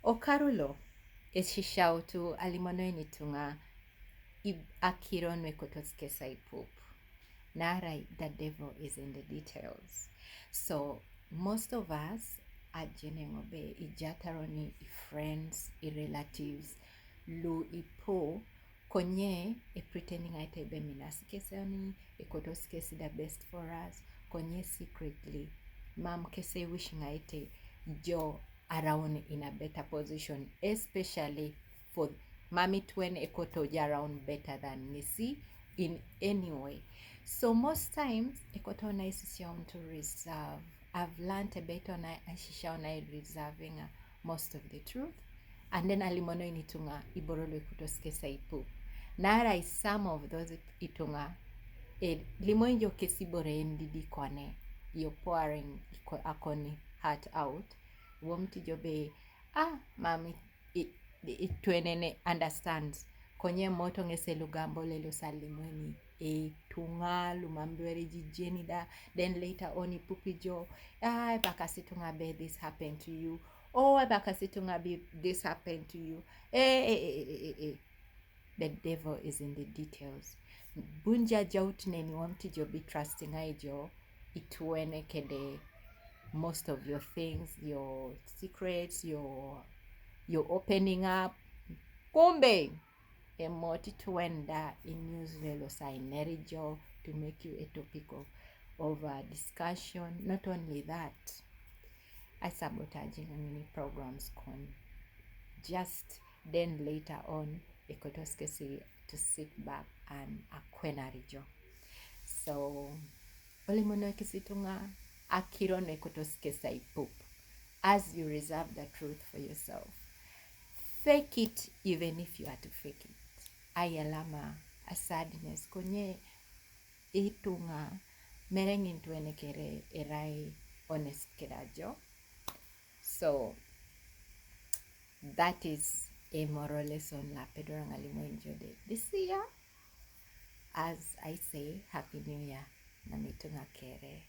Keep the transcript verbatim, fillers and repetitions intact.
Okarulo, esishautu alimono initung'a akiro nwe kotosikesa ipup. Narai the devil is in the details. So most of us ajeneng'o be ijataroni, i friends, i relatives, lu ipu konye e pretending aite be minasikesoni, e kotosikesi the best for us, konye secretly mam kese wishing aite jo around in a better position, especially for mami twen ekoto ja around better than ngesi in any way. So most times ekoto na isishaun to reserve. I've learned a better na isishaun na reserving uh, most of the truth. And then alimono initung'a iborolo ikutosikesa ipu. Narai some of those itung'a e limo injo kesibore endidi kone, you're pouring akoni heart out. Wom tijo be ah mami itwenene understands. Konye moto ng'ese lugambo lelo salimweni e tung'a lumambere jijeni da. Then later on ipupi jo, ah bakasi tung'a be this happened to you. Oh bakasi tung'a be this happened to you. Eh, eh, eh, eh, eh, eh. The devil is in the details. Bunja jaut neni wamti jo be trusting ai jo itwene kede most of your things, your secrets, your your opening up. Kumbe emoti twenda in news lelo saineri jo to make you a topic of, of uh, discussion. Not only that, I sabotaging many programs con just then later on ekotoskesi to sit back and akwenari jo. So olimono ekisitung'a akiro ne kotoskesa ipup as you reserve the truth for yourself. Fake it even if you are to fake it. Ayalama a sadness konye itung'a mereng'in twene kere erai honest kirajo. So that is a moral lesson la pedro ng'alimwenjo de this year. As I say, happy new year. Namitung'a kere.